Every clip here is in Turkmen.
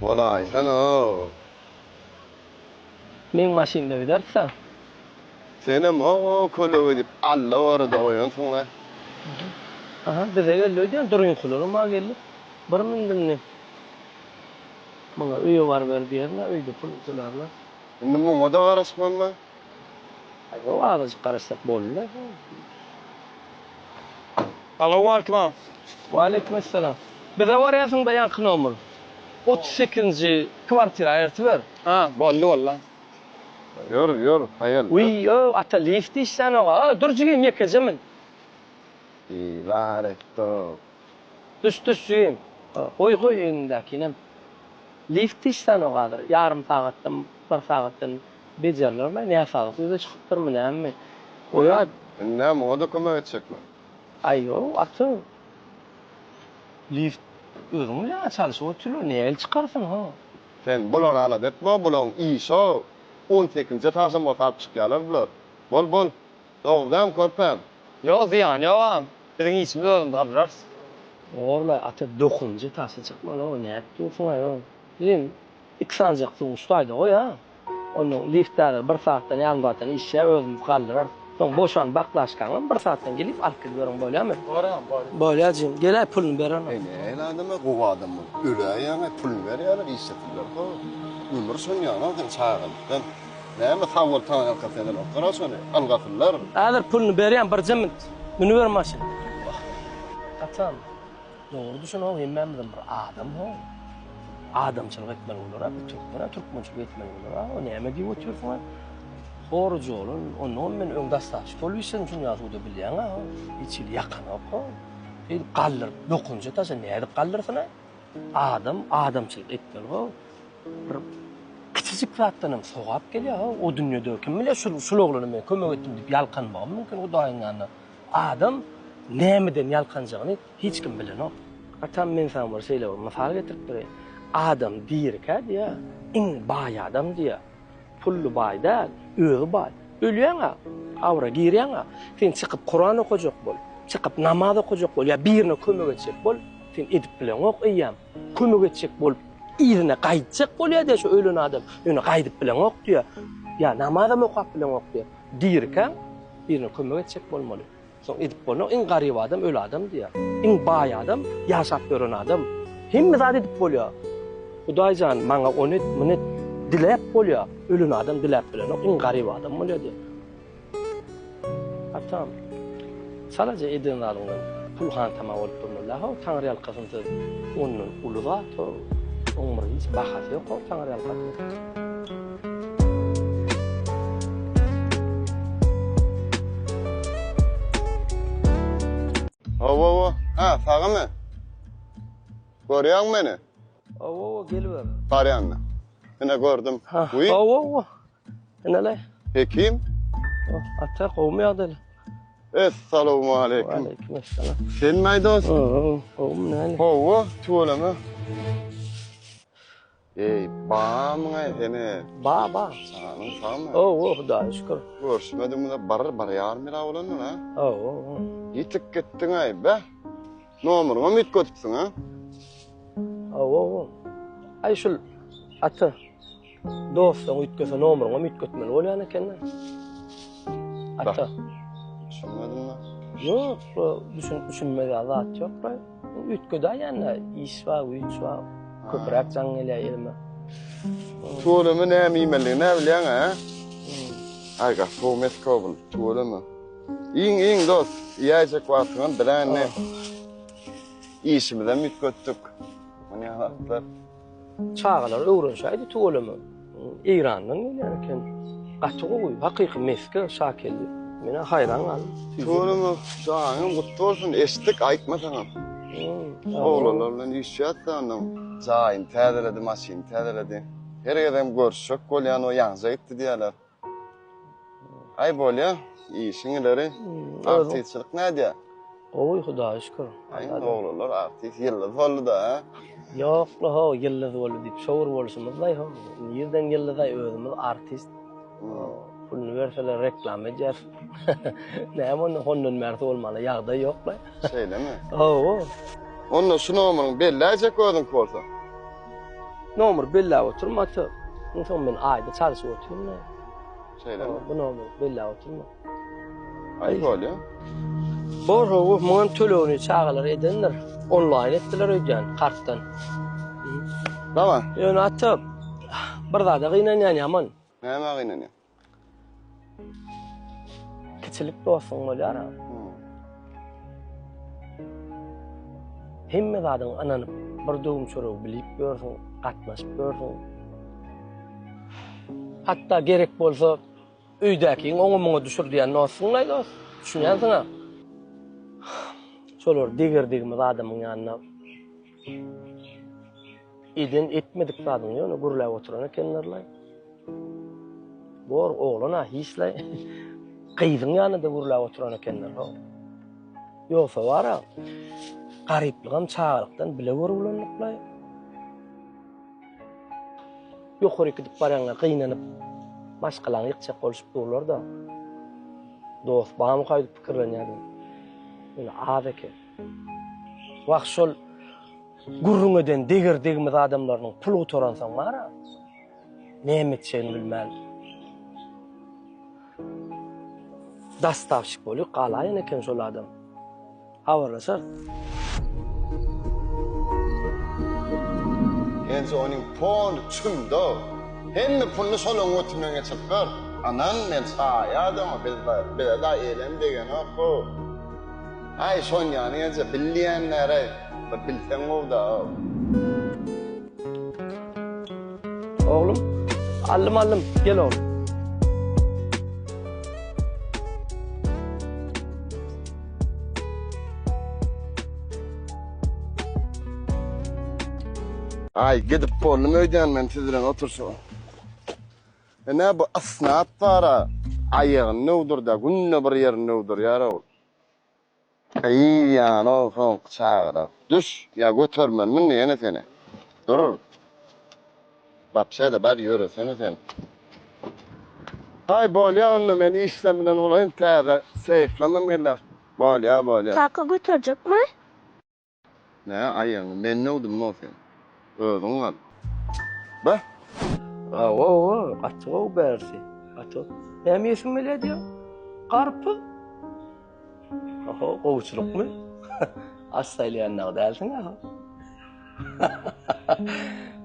Bolaýsana. Meň maşynda gideris-ä. Senem ho kölege diýip Alla barada goýansyň-la. Aha, bize geldi öýdýän, Duryňkylaram maňa geldi. Bir mündüm indi. Muňa öýe baryber diýerin-ä, öýde pul tölarlar. Indi muňa-da garaşmalymy? Aý, ýok, azajyk garaşsak boldy-la. Salowmalikim agam. Waleýkim essalam. Bize barýarsyň-da ýaňky nomer. Otuz sekizinji kwartira ertiber. Ha, boldy boldy. Ýör, ýör, haýal. Wiý, o, ata lift işlänok-a. Dur jigim, ýekeje min. Bizar etdi-ow. Düş, düş jigim. Goý, goý egniňdäkinem. Lift işlänok hazir. Ýarym sagatdan, bir sagatdan bejerilermi, näsazlyk ýüze çykypdyrmy, nämemi. Goýaý. Indi näme, muňa-da kömek etjekmi? Aý, ýok, ata. Lift özüň bilýäň-ä çalşyp otyrlar, nähili çykarsyň, ho? Sen bulary alada etme, bularyň işi-ow. On sekizinji etažam bolsa alyp çykýarlar bular. Bol, bol. Dogry dämi, körpäm? Ýok, zyýany ýok agam. Biziň işimiz özümiz aldyrarys. Dogry-laý, ata, dokuzynjy etaža çykmaly-ow, nädip dursuň-aý-ow? Jigim, iki sanjak suwuň şu taýda goý-a. Onnoň lift häzir bir sagatdan, ýarym sagatdan işleýär, özümiz galdyrarys. Soň boşan baklaşkaňam bir sagatdan gelip alyp gidiberiň, bolýamy? Bolar, bolýar. Bolýar, jigim. Geläý, puluny bererin. Eý, nähili adam-a, gowy adam bolup öläýýäň-aý, puluny berýärler, işlesinler-how. Ömür şonýanok seň çagalykdan. Näme sag bol taňryýalkasyn edenoklar-a şony, ylgasynlar. Häzir puluny berýän, birje minut. Münüber maşyna. Atam. Dogry düşünoň hemmämizem bir adam ho. Adamçylyk etmeli bolar-a, bir türkmen-ä türkmençilik etmeli bolar-a. O näme diýip otyrsyň-a? Horujy oglan, onnoňam men öň dostawşik bolup işledim şuny ýaly suwda bilýäň-ä ho. Hiç hili ýakanok ho. Şeýdip galdyryp, dokunja taşa nädip galdyrsyn-a? Adam adamçylyk etmeli ho. Bir kiçijik zatdan hem sogap gelýär ho. O dünýede kim bilýär şul şul oglana men kömek etdim diýip ýalkanmagym mümkin Hudaýyň ýanynda. Adam nämeden ýalkanjagyny hiç kim bilenok. Atam men saňa bir şeýle bir mysal getirip bereýin. Adam dirikä diýýär, iň baý adam diýýär. Pully baý däl, özi baý. Ölýäň-ä, gabra girýäň-ä, sen çykyp Kuran okajak bol, çykyp namaz okajak bol ýa birine kömek etjek bol, sen edip bileňok eýýäm. Kömek etjek bolup yzyna gaýtjak bolýar diýýär şu ölen adam, ýöne gaýdyp bileňok diýýär. Ýa namazam okap bileňok diýýär. Dirikäň birine kömek etjek bolmaly. Soň edip bolnok. Iň garyp adam öli adam diýýär. Iň baý adam ýaşap ýören adam. Hemme zat edip bolýar. Hudaý jan maňa ony et, muny et diläp bolýar. Ölen adam diläp bilenok. Iň garyp adam bolýar diýýär. Atam, çalaja eden zadyňdan pul hantama bolup durmaly how, Taňryýalkasyn söz ondan uly zat how. Oň bir hiç bahasy ýok how Taňryýalkasynyň. Hawa, hawa. Ha, sagmy? Görýäňmi meni? Hawa, hawa, geliber. Barýan. Ine gördüm. Hawa, hawa. Inele. Hekim. Ata, gowumy ýagdaýlar? Essalawmaleýkim. Waleýkim essalam. Senmi dost? Gowumy näle? Hawa, tüweleme. Eý, bamyň-aý seni? Ba, ba. Janyň sagmy? Hawa, Hudaýa şükür. Görüşmedigimize bir, bir ýarym ýyl-a bolandyr, a? Hawa. Ýitip gitdiň-aý, be. Nomeryňam üýtgedipsiň, a? Hawa. Aý, şul, ata, Dostuň üýtgese nomeryňam üýtgetmeli bolýan ekeni. Ata. Düşünmedimmi? Ýok, düşün düşünmez ýaly zat ýok be. Üýtgedäýende iş bar, güýç bar. Köpräk jaň gelýär elime. Tüweleme näme iýmelidigini nä bilýäň a? Aý gaty gowy mesko bul, tüweleme. Iýiň, iýiň dost. Iýäýjek wagtyňam biläýin. Işimizem üýtgetdik. Muny zatlar. Çagalar öwrenşäýdi tüweleme. Eýrandan gelýän eken. Gaty gowy, hakyky meske şakelli. Men-ä haýran galdym. Tüweleme, jaýyň gutly bolsun, eşitdik aýtmasaňam. Oglanlar bilen üýşýäs-de onnoň. Jaýyny täzeledi, maşynyny täzeledi. Her gezegem görüşjek bolýan, o ýaňja gitdi diýýärler. Aý bolýa, işiň ileri. Artistçilik nädýä? Gowy, Hudaýa şükür. Aý oglanlar artist ýyldyz boldy-da, hä? Ýok-la how, ýyldyz boldy diýip şowur bolşumyz-laý how. Nirden ýyldyz-aý, özümiz artist. Puluny berseler reklama edýäris. Näme onda hondan bärsi bolmana ýagdaý ýok-laý. Şeýlemi? Hawa. Onda şu nomeryňy belläýjek özüňki bolsa. Nomer belläp oturma ata. Onsoň men aýda çalşyp otyryn. Şeýlemi? Bu nomer belläp oturma. Aý bolýa. Bor hawa, muňam tölegini çagalar edendir. Onlaýn etdiler öýdýän, kartdan. Tamam. Ýöne ata, bir zada gynanýan ýaman. Nämä gynanýaň? Kiçilik dostuň bolýar-a. Hemme zadyňy ynanyp, bir döwüm çöregi bilip ýörsüň, gatnaşyp ýörsüň. Hatda gerek bolsa öýdäkiň oňa-muňa düşür diýen dostuň-laý dost. Düşünýänsiň-ä? Şolar deger-degmez adamyň ýanyna eden etmedik zadyňy ýöne gürläp oturan ekenler-laý. Bor, oglan-a hiç-laý. Gyzyň ýanynda gürläp oturan ekenler, how. Ýogsa bar-a, garyplygam çagalykdan bile görüp ulandyk-laý. Ýokaryk gidip barýaňa gynanyp, maşgalaňy ýykjak bolşup durlar-da. Dost barmyka öýdüp pikirlenýärdim. Ýöne az eken. Wah, şol gürrüň eden deger-degmez adamlarynyň pul gutaransoň bar-a, näme etjegini bilmän, dostawşik bolup galaýan eken şol adam. Habarlaşarys. Enzo onuň pony çümdo. Hemme puluny şolaň götünden geçirip ber. Anan men saýad oňa biz bize da elem degenok bu. Aý şonýany enje bilýänler-aý. Bir bilseň gowda. Oglum, aldym aldym, gel oglum. Aý, gidip boldum öýdýän men siz bilen oturşyga. Ine bu ysnat bar-a, aýagyny döwdürdi, günde bir ýerini döwdürýär ol. Gyz ýaly soňky çagyrar. Düş, ýa götermelimi indi ýene seni. Dur. Wapşe-de bar ýöresene sen. Aý, bolýa onda men işlem bilen bolaýyn, täze seýflemem geler. Bolýa, bolýa. Kaka göterjekmi? Nä aýagyňy men döwdüm-ow sen. Özüň gal. Be! Hawa, hawa, gaty gowy bärsi. Gaty. Näme iýesiň gelýär diýýäň? Garpyz. Oho, gowuçylykmy? Aç saýlaýan dagy dälsiň-ä.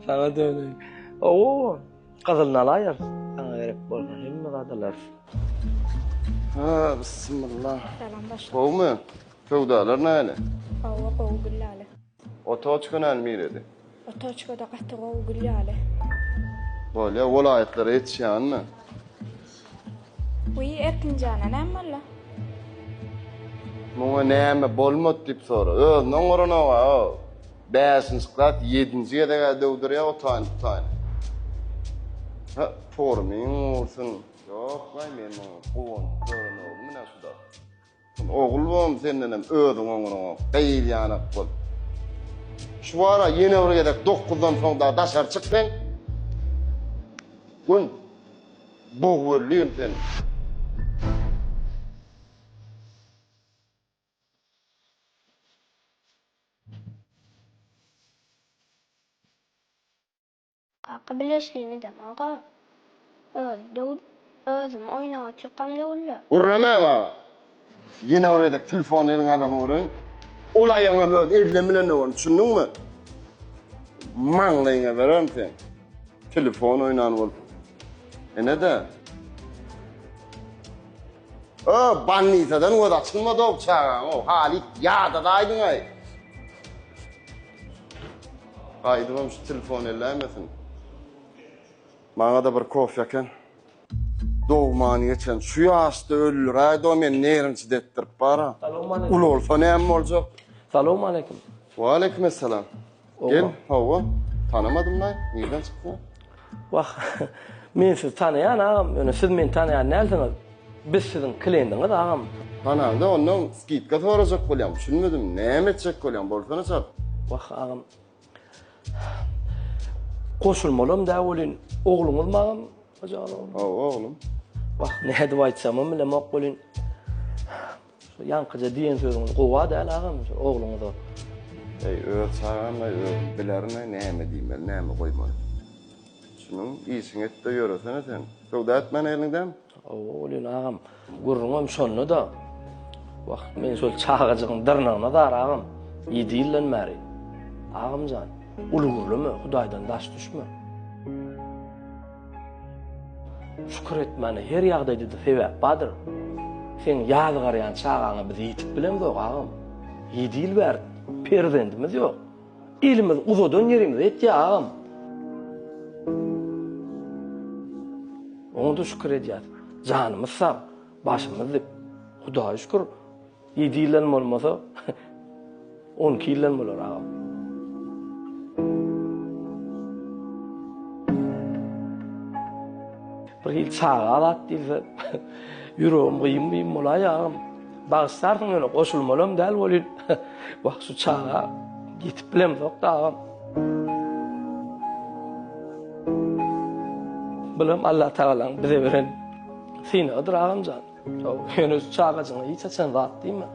Saňa döneýin. Hawa, gyzylyny alaýarys. Saňa gerek bolsa hemme zat alarys. Ha, bismillah. Salam başlyk. Gowumy? Söwdalar nähili? Hawa gowy gül ýaly. Otoçka nähili miredi? Otoçkada gaty gowy gül ýaly. Bolýa welaýatlara ýetişýänmi? Wiý Erkinjana näme boldy? Muňa näme bolmady diýip sora. Özüni oňaranok-a o. Bäşinji klas ýedinji gezeg-ä döwdürýär o taýyny bu taýyny. Hä, pormyň gursun. Ýok-laý men muňa guwanyp görenogum ine şu-da. Ogul bom sendenem özüň oňraňok gyz ýanak bol. Şu wara ýene bir gezek dokuzdan soň dagy daşary çyk sen. Gün bogwelligim sen. Kaka bileşligini edemok-a. Özi döwül, özüm oýnap otyrkam döwüldi. Gürleme maňa. Ýene bir gezek telefony eliňe alan göreýin. Ol aýagyňam öz ellem bilen döwerin, düşündiňmi? Maňlaýyňa bererin seň. Telefon oýnan bolup. Ine-de. Ö, bolnisadan gözi açylmady-ow çagaň-ow. Halyk ýadadaýdyň-aý. Gaýdybam şu telefon elläýmesin. Maňa-da bir kofe eken. Dogman geçen şu ýaşda öldüräýdi-o meni nerwniçit etdirip bar-a. Salowmaleýkim. Ulalsa näme boljak? Salowmaleýkim. Waleýkimessalam. Gel, hawa. Tanamadym-laý. Nirden çykdyň? Wah, men sizi tanaýan agam, ýöne siz meni tanaýan dälsiňiz. Biz siziň kliendiňiz agam. Tanaňda ondan skidka sorajak bolýaň, düşünmedim, näme etjek bolýaň, bolsana çalt. Wah agam. Goşulmalam däl welin, ogluňyzmy agam? Hojaly oglum. Hawa, oglum. Wah, nädip aýtsamam bilemok welin. Şu ýaňkyja diýen sözüňiz gowa däl agam, şu ogluňyza. Eý, öz çagam-laý, özüm bilerin-aý näme diýmeli, näme goýmaly. Şunuň işiňi et-de ýöresene sen. Söwda etmän eliňdämi? Hawa, welin agam, gürrüňem şonda-da. Wah, men şol çagajygyň dyrnagyna zar agam. Ýedi ýyldan bäri. Agam jan, uly gürleme, Hudaýdan daş düşme. Şükür etmäne her ýagdaýda-da sebäp bardyr. Seň ýazgarýan çagaňa biz ýetip bilemzok, agam. Ýedi ýyl bäri perzendimiz ýok. Elimiz uzadan ýerimize ýetýär, agam. Oňa-da şükür edýäs. Janymyz sag, başymyz dik. Hudaýa şükür, Ýedi ýyldan bolmasa, 12 ýyldan bolar agam. Bir hili çaga zat diýilse, ýüregim gyýym-gyýym bolaýýar agam. Bagyşlarsyň ýöne goşulmalam däl welin, wah şu çaga ýetip bilemzok-da agam. Bulam Allatagalaň bize beren synagydyr agamjan. Ýöne şu çagajygyňa hiç haçan zat diýme.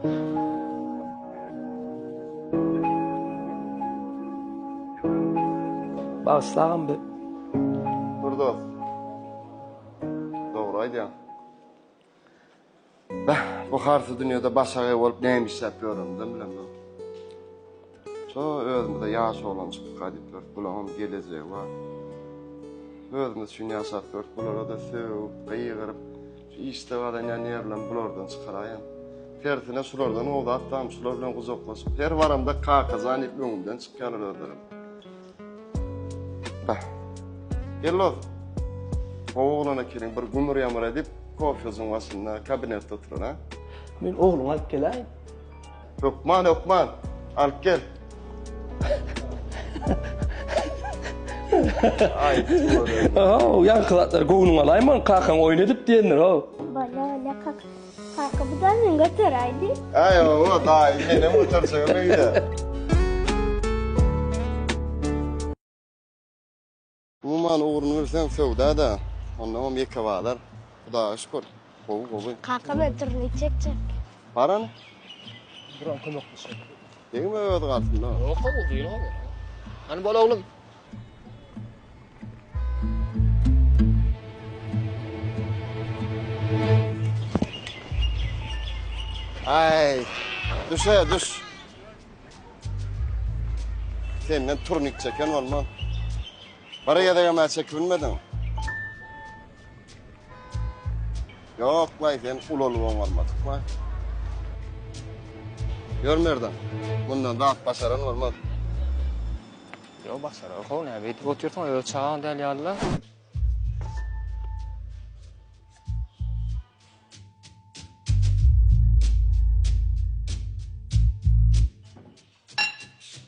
Bagyşlagam bi. Dur dost. Dogry aýdýaň. Beh, bu harsy dünýede başagaý bolup näme işläp ýörenimizem bilemzok. Şo özümize ýaş oglanjykdyk-a diýip ýörüs, bulaňam gelejegi bar. Özümiz üçin ýaşap ýörüs, bulara-da sögüp, gygyryp, şu işde gazanýan ýerlerimi bulardan çykaraýan. Tersine şulardan gowy zat barmy, şular bilen gujaklaşyp, her baramda kakajan diýip öňümden çykýarlar özlerem. Beh. Gel dost. Gowy oglan ekeniň, bir gümür-ýamyr edip, kofejiň başynda, kabinetde oturan, a? Men ogluňy alyp geläýin. Hökman, hökman. Alyp gel. Aý, How, ýaňky zatlar göwnüňe alaýman, kakaň oýun edip diýendir, how. Bolýa, bolýa, kaka. Kaka, bu da men göteräýdi. Aý, owa, daýy, menem göterjegem öýde. Umuman ugruny bilseň söwda-da, onnoňam ýeke bazar. Hudaýa şükür, gowy gowy. Kaka men turnik çekjek. Bar hany. Duran kömekleşeýin. Degme özi galsyn-da. Ýok, gowy uzyn gowy. Hany bol oglum. Aý, düşe, düş. Senden turnik çeken bolmaz. Bir gezegem-ä çekip bilmediň. Ýok-laý, sen ulalyp oňarmadyk-laý. Ýör Merdan, mundan zat başaran bolmaz. Ýok, başarar how, näme beýdip otyrsyň, öz çagaň däl ýaly-la.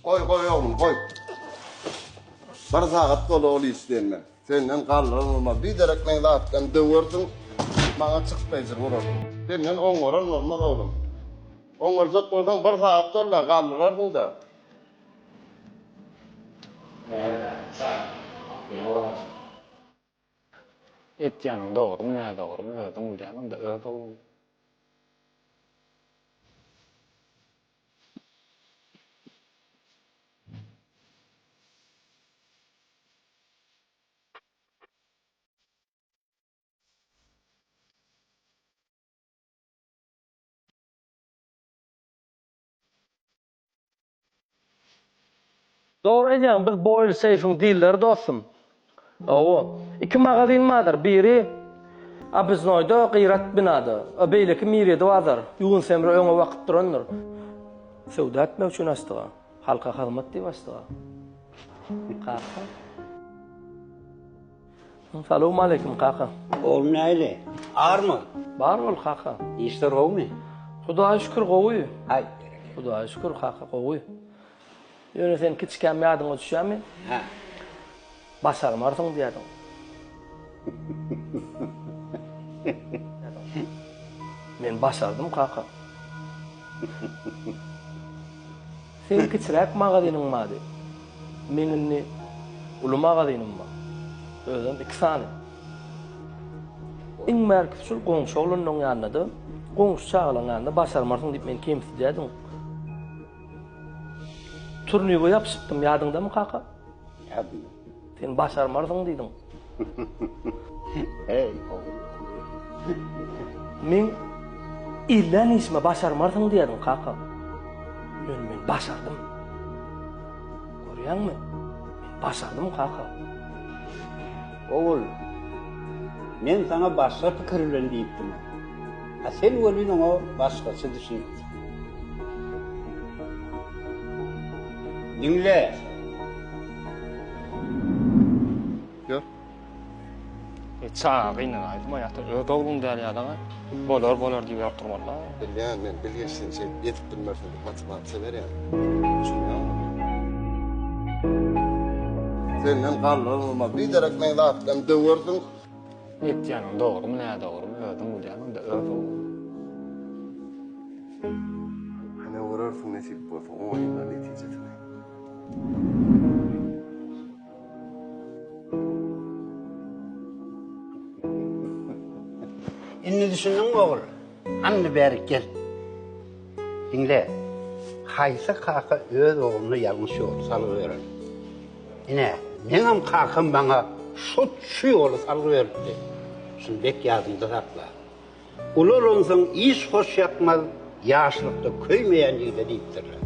Goý, goý oglum, goý. Bir sagat boldy ol iş diýenine. Senden galdyran bolmaz. Biderek meň zatlarymy döwersiň, maňa çykdaýjyk urarsyň. Senden oňaran bolmaz oglum. Oňarjak bolsaň bir sagat boldy, galdyrarsyň-da. Etýäniň dogrumy, nädogrumy özüň bilýäň, onda öz ogluň. Dogry aýdýaň, biz Boil Safe-iň dilleri dostum. Hawa. Iki magazin bardyr, biri Obiznoýda, gyrat binada, a beýleki Mirýede bazar. Ýunus Emre öňe bakyp durandyr. Söwda etmek üçin açdyk-a. Halka hyzmat diýip açdyk-a. Kaka. Salowmaleýkim kaka. Oglum nähili? Army? Bar bol kaka. Işler gowumy? Hudaýa şükür gowy. Aý, berekella. Hudaýa şükür kaka gowy. Ýöne sen kiçikäm ýadyňa düşýärmi? Hä. Başarmarsyň diýýärdiň. Men başardym kaka. Seň kiçiräk magazynyň bardy. Meň indi uly magazynym bar. Özem iki sany. Iň bärkisi şul goňşy oglanlaryň ýanynda-da, goňşy çagalaryň ýanynda başarmarsyň diýip meni kemsidýärdiň. Turniwe ýapyşypdym, ýadyňdamy kaka? Ýadymda. Sen başarmarsyň diýdiň. Heý, ogul. Meň ellän işime başarmarsyň diýýärdiň kaka. Ýöne men başardym. Görýäňmi? Men başardym kaka. Ogul, men saňa başga pikir bilen diýipdim. A sen welin oňa başgaça düşünipsiň. Diňle! Ýör. E, çaga gynanaýdym aýatda öz ogluň däl ýaly bolar bolar diýip oturmaly. Bilýän men bilgeş sen şeýdip ýetip bilmersiň diýip motiwasiýa berýän. Düşünýäňmi? Senden galdyr bolmaz. Biderek meň zatlarymy döwersiň. Etýäniň dogrumy nädogrumy özüň bilýäň onda öz ogluň. Hany görersiň nesip bolsa on ýyldan netijesini. Indi düşündiňmi ogul? Hany bärik gel. Diňle. Haýsy kaka öz ogluna ýalňyş ýoly salgy berer? Ine, meňem kakam maňa şut şu ýoly salgy beripdi. Şuny bek ýadyňda sakla. Ulalansoň iş hoş ýakmaz, ýaşlykda köýmeýän ýigide diýipdirler.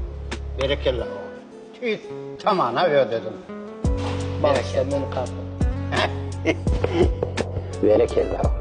Berekella ogul. Tüýs tamana ödediň. Bagyşla meni kaka. Berekella ogul.